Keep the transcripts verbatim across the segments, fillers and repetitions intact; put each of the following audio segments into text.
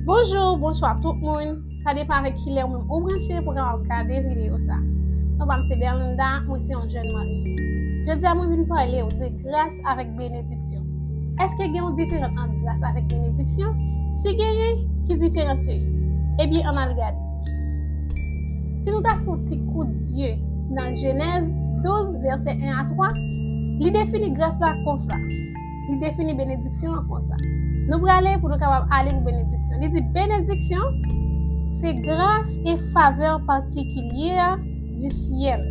Bonjou, bonswa tout moun. Sa depann avèk kilè ou menm ou branche pou w kapab gade videyo sa. Non pa m se Berlinda, mwen se yon jèn marye. Jodi a mwen vin pale w de gras avèk benediksyon. Èske gen yon diferans ant gras avèk benediksyon? Si genyen, ki diferans yo ye? Ebyen, ann al gade. Si nou ta fè yon ti kout zye nan Jenèz douz, vèsè en a twa, li defini gras la konsa. Li defini benediksyon an konsa. Nou prale pou nou kapab ale pou benediksyon. Li di, benediksyon, se gras e favè patikilye a di syèl.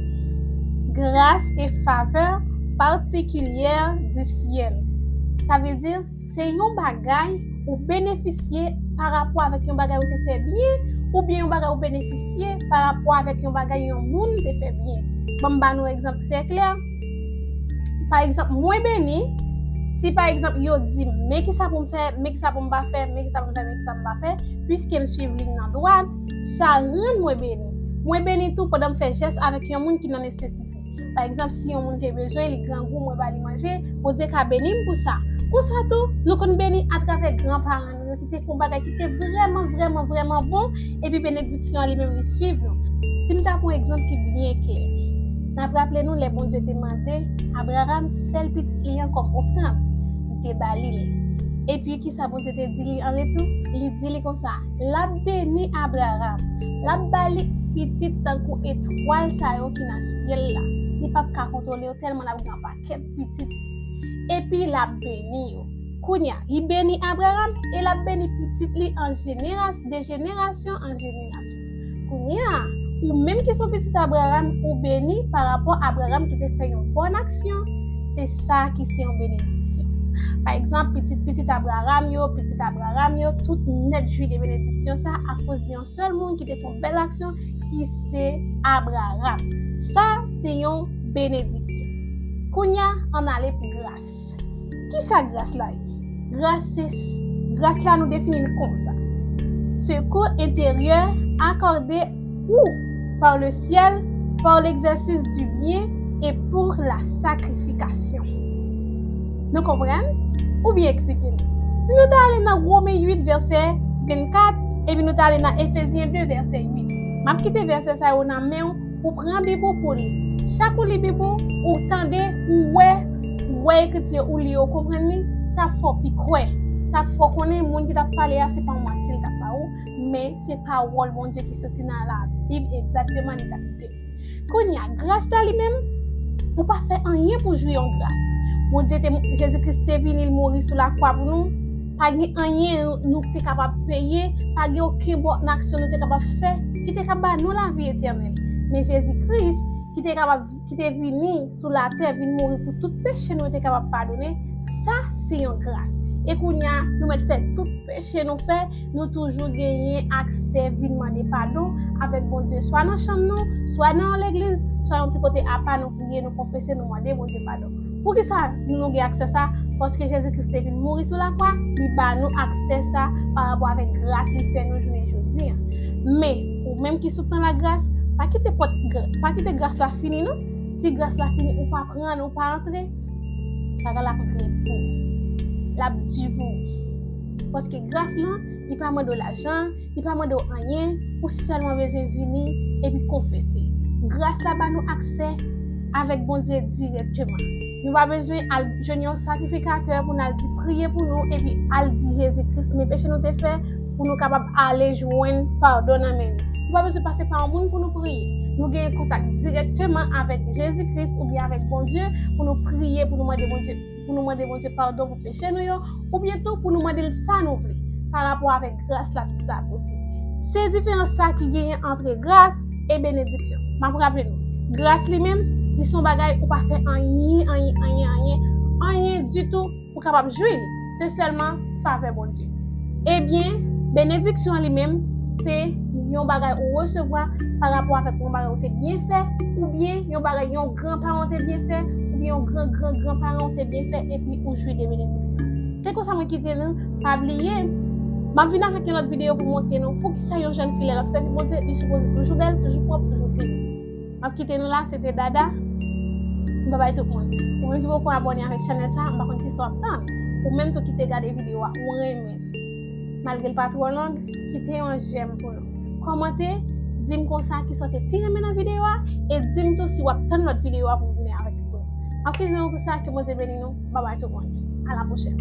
Gras e favè patikilye a di syèl. Sa vle di, se yon bagay ou benefisye pa rapò avèk yon bagay ou te fè byen, oubyen yon bagay ou benefisye pa rapò avèk yon bagay yon moun te fè byen. Ban m ba nou egzanp trè klè. Pa egzanp, mwen beni, si pa egzanp, yo di m, men kisa pou m fè, men kisa pou m pa fè, men kisa pou m fè, men kisa pou m pa fè, piske m swiv liy nan dwat, sa rann mwen beni. Mwen beni tou pandan m fè jès avèk yon moun ki nan nesesite. Pa egzanp, si yon moun te bezwen, li grangou, mwen ba li manje, Bondye ka beni m pou sa. Konsa tou, nou konn beni atravè granparan nou yo ki te fè yon bagay ki te vrèman, vrèman, vrèman bon, epi benediksyon an li menm li swiv nou. Si m ta pran egzanp ki byen klè, n ap raple nou lè Bondye te mande Abraram sèl pitit li an kòm ofrann, li te ba li l. Epi kisa Bondye te di li an retou? Li di li konsa, l ap beni Abraram, l ap ba li pitit tankou etwal sa yo ki nan syèl la. Li p ap ka kontwole yo tèlman l ap gen yon pakèt pitit. Epi l ap beni yo. Kounye a, li beni Abraram e l ap beni pitit li an jeneras-, de jenerasyon an jenerasyon. Kounye a, ou menm ki se yon pitit Abraram, ou beni pa rapò Abraram ki te fè yon bòn aksyon. Se sa ki se yon benediksyon. Pa egzanp, pitit pitit Abraram yo, pitit Abraram yo, tout nèt jwi de benediksyon sa akoz de yon sèl moun ki te fè yon bèl aksyon, ki se Abraram. Sa se yon benediksyon. Kounye a, ann ale pou gras. Kisa gras la ye? Gras se, gras la nou defini l konsa. Secours intérieur accordé ou par le ciel, par l'exercice du bien et pour la sacrification. Nou konprann? Ou byen eksplike nou. Si nou ta ale nan Women uit vèsè vennkat, epi nou ta ale nan Efezyen de vèsè uit. M ap kite vèsè sa yo nan men w, ou pran Bib ou pou li. Chak ou li Bib ou, ou tande, ou wè, ou wè ekriti yo, ou li yo, ou konprann li, sa fè w pi kwè. Sa fè w konnen moun ki t ap pale a, se pa yon manti l t ap ba ou, men se pawòl Bondye ki soti nan Labib egzakteman li t ap di. Kounye a, gras la li menm, ou pa fè anyen pou jwi yon gras. Bondye te, Jezi Kris te vini, l mouri sou lakwa pou nou. Pa gen anyen nou, nou te kapab peye, pa gen okenn bòn aksyon nou te kapab fè ki te ka ba nou lavi etènèl. Men Jezi Kris ki te kapab, ki te vini sou latè, vin mouri pou tout peche nou, te kapab padone, sa se yon gras. E kounye a, nou mèt fè tout peche nou fè, nou toujou genyen aksè vin mande padon avèk Bondye, swa nan chanm nou, swa nan yon legliz, swa yon ti kote apa nou priye, nou konfese, nou mande Bondye padon. Poukisa nou gen aksè sa? Paske Jezi Kris te vin mouri sou lakwa, li ba nou aksè sa pa rapò avèk gras li fè nou jounen jodi a. Men, ou menm ki sou tan lagras, pa kite pòt gra-, pa kite gras la fini non. Si gras la fini, ou pa pran, ou pa antre, bagay la ap red pou ou. L ap di pou ou. Paske gras lan, li pa mande w lajan, li pa mande w anyen, ou sèlman bezwen vini epi konfese. Gras la ba nou aksè avèk Bondye dirèkteman. Nou pa bezwen al jwenn yon sakrifikatè pou n al di priye pou nou epi al di Jezi Kris men peche nou te fè pou nou kapab ale jwenn padon nan men li. Nou pa bezwen pase pa yon moun pou nou priye. Nou genyen kontak dirèkteman avèk Jezi Kris oubyen avèk Bondye pou nou priye, pou nou mande Bondye, pou nou mande Bondye padon pou peche nou yo, oubyen tou pou nou mande l sa nou vle pa rapò avèk gras la, tout sa posib. Se diferans sa ki genyen ant gras e benediksyon. M ap raple nou, gras li menm, li se yon bagay ou pa fè anyen, anyen, anyen, anyen, anyen ditou pou kapab jwi li. Se sèlman favè Bondye. Ebyen, benediksyon an li menm, se yon bagay ou resevwa pa rapò avèk yon bagay ou te byen fè, oubyen yon bagay yon gran paran w te byen fè, oubyen yon gran, gran, gran paran w te byen fè, epi ou jwi de benediksyon. Se konsa mwen kite nou, pa bliye, m ap vin avèk yon lòt videyo pou montre nou poukisa yon jèn fi lè l ap sèvi Bondye, li sipoze toujou bèl, toujou pwòp, toujou klin. M ap kite nou la, se te Dada. Babay tout moun. Ou menm ki poko abòne avèk chanèl sa, m pa konn kisa w ap tann. Ou menm tou ki te gade videyo a, ou renmen l. Malgre l pa twò long, kite yon jèm pou nou. Kòmante, di m konsa kisa w te pi renmen nan videyo a, e di m tou si w ap tann lòt videyo a pou m vini avèk li pou nou. M ap kite nou konsa, ke Bondye beni nou. Babay tout moun. A la pwochèn.